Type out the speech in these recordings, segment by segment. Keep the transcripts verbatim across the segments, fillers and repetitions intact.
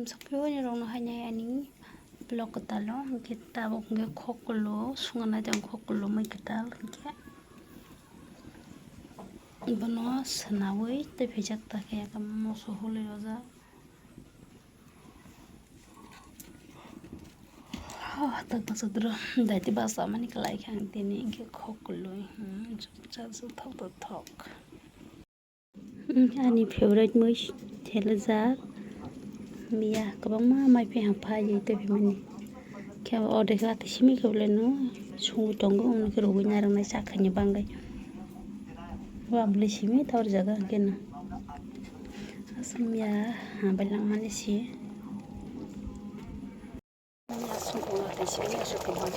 Sakphio ni rokno hainai ani vlog kwtalo, hwnkhe tabuk hwnkhe khoklo, swnganai tong khoklo mui kwtal hwnkhe. Bono swnawi tei phaijak ta khe moso hului rojak. Oh, tak baksa duro daiti basa mani kwlai khe ang tini hwnkhe khoklo, hmm, chajak thok thok. Ani favorite mui theljak miya kwbangma mai phai phai tei phaimani khe o de khe simi khe bolai no songwi tongo, hwnwi khe rwgwi narwknai chakhaini bagwi. Bo ang bolai simi ta o jaga hwnkhe no aswk miya hambai langmani si. Ani aswk tongma tei sini aswk tongma.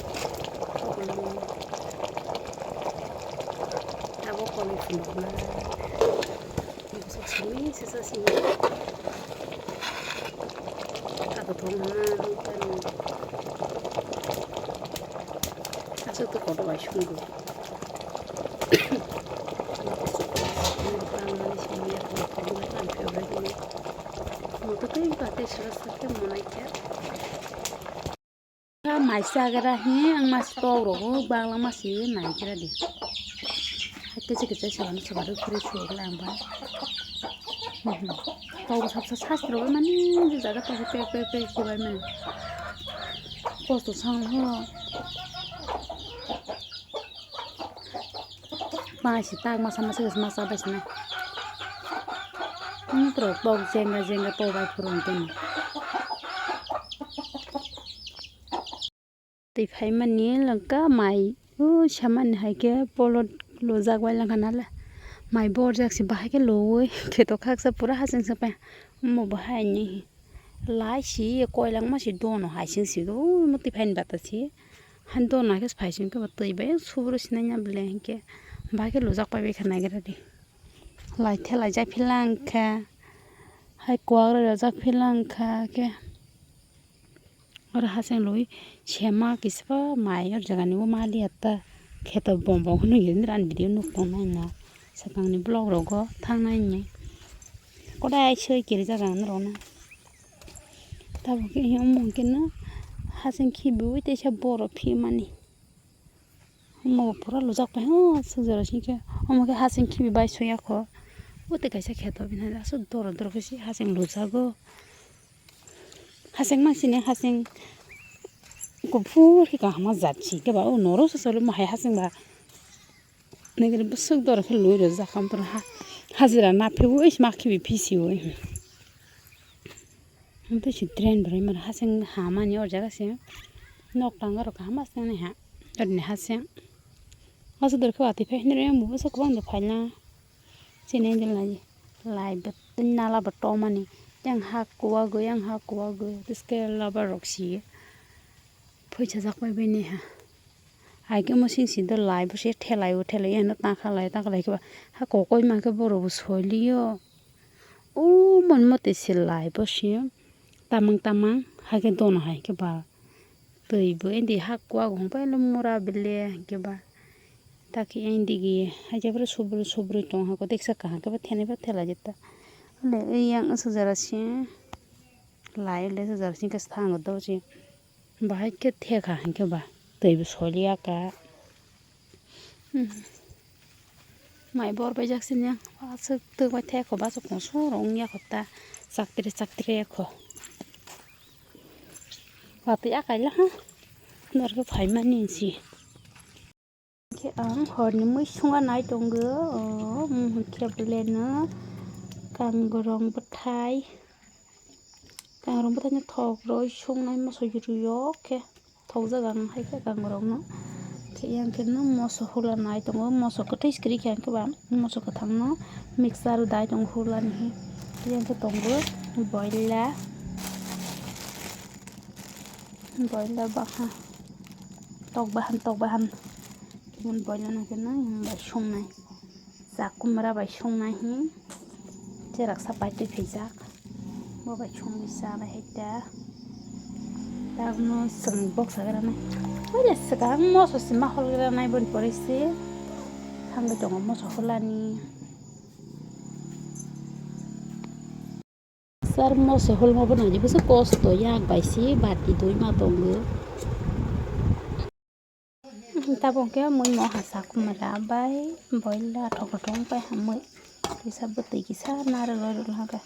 Abo koloi phunukna. Aswk simi sesa simi. Kato thongma. Aswk to kotor bai sungwi. Moto tei bate sura sakhe monai khe. Kha mai chagra hi ang mas tok rogo bagla masi nai kira di. Kisa kisa seba no seba rw kiri seba ang ba. Tok sab sa sas rogo mani je jaga tok pek pek pek seba mani. Kosto sang ho. Bai si tak masa masa masa bai sini. Ini terus bok jengga jengga to bai phurung tini. Tei phaimani langka mai. O samani hai khe polot lojak bai langka nale. Mai borjak si bahai khe lowi kheto khaksa pura hasing se pai. Omo bahai ni. Lai si koilangma si dono hai sing si o muti phaini bata si. Han dono hai khe phai sing khe ba twi bai subro sinai ya bole hinkhe. Bahai khe lojak pai bai kha naigra di. Lai the lai jai philang kha. Hai kwak rok rojak philang kha khe. Oro hasing lui sema kisa ba mai o jaga ni o mali atta kheto bom bom hwnwi ani video nuk tong nai na swkang ni vlog rogo thang nai ni kodai soi kiri jaga norok no. Tabuk khe omo hwnkhe no hasing khibiui teisa borok phimani. Omo bo pura lojak pai, oh, aswk jora singkhe. Omo khe hasing khibi bai soya kho. O tei kaisa kheto bini aswk doro doro khe se hasing lojago. Hasing ma sini hasing kuphur khe kaham jat si khe ba o norok se solo ma hai hasing ba. Nigiri bwswk doro khe lui rwjak kha, hajira na phiywi ma khibi phisiwi. Tei si train bo rwmani hasing hamani o jaga se nok tanga rok kaham aswk nai ha. Orini hasing aswk dor khe watwi phai hinwi rw yang bo bwswk kwbang de phaila chini lai lai bo tei nala bo tongmani yang ha kuwagwi yang ha kuwagwi tei scale rubber rok si phuichajak bai bai nai ha. Hai khe omo sing sing do lai bo se thelai o thelai eno ta kha lai ta kha lai khe ba ha kokoi ma khe borok bo soi li o. O mon mote se lai bo se tamang tamang hai khe dono hai khe ba twi bo indi ha kuwak hong pai mura bele hai khe ba ta khe indi gi hai khe boro subru subru tong ha khe teksa kaham khe ba thenai ba thela jeta le yang aswk jora se lai le aswk jora se khe thango do se. Bahai khe thekha hinkhe ba twi bo soliya ka. Hmm. Mai bor bai jak sini aswk twk bai thekho ba aswk konsoro wngya kho ta chaktre chaktre kho. Watwi akai la ha nor khe phai mani si. Khe ang horni mui sunga nai tongo, o, mui khe beleno kangrong bwthai, kangrong bwthaino thok rwi sungnai moso rwyo khe thokjak ang hai khe kangrong no. Khe yang khe no moso hula nai tongo, moso kwthwi kwrwi khe ang khe ba moso kwthang no mixture dai tongo hula ni, yang khe tongo boila. Boila bahan, tok bahan, tok bahan. Boila no khe nang bai sungnai. Chakumra bai sungnai hi. Cherak sa pai twi phaijak. Bo bai sungwi chanai hai ta. Tabno chwng boksa gra nai. Boila swkang moso se ma hol gra nai boni pore se. Thangwi tongo moso holani. Sar mo se holmo bo nang je bwswk kosto yak bai si bati dui ma tongo. Tabuk khe mui moha sakhumra bai boila thok thok pai hamui kisa bwtwi kisa narwk rwrwk hwnkhe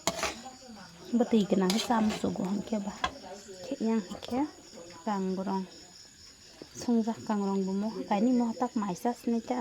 bwtwi gwnang khe cha muchugo hwnkhe ba khe yang khe kangrong. Swngjak kangrong bo moha kainwi moha tak maisa sini ta.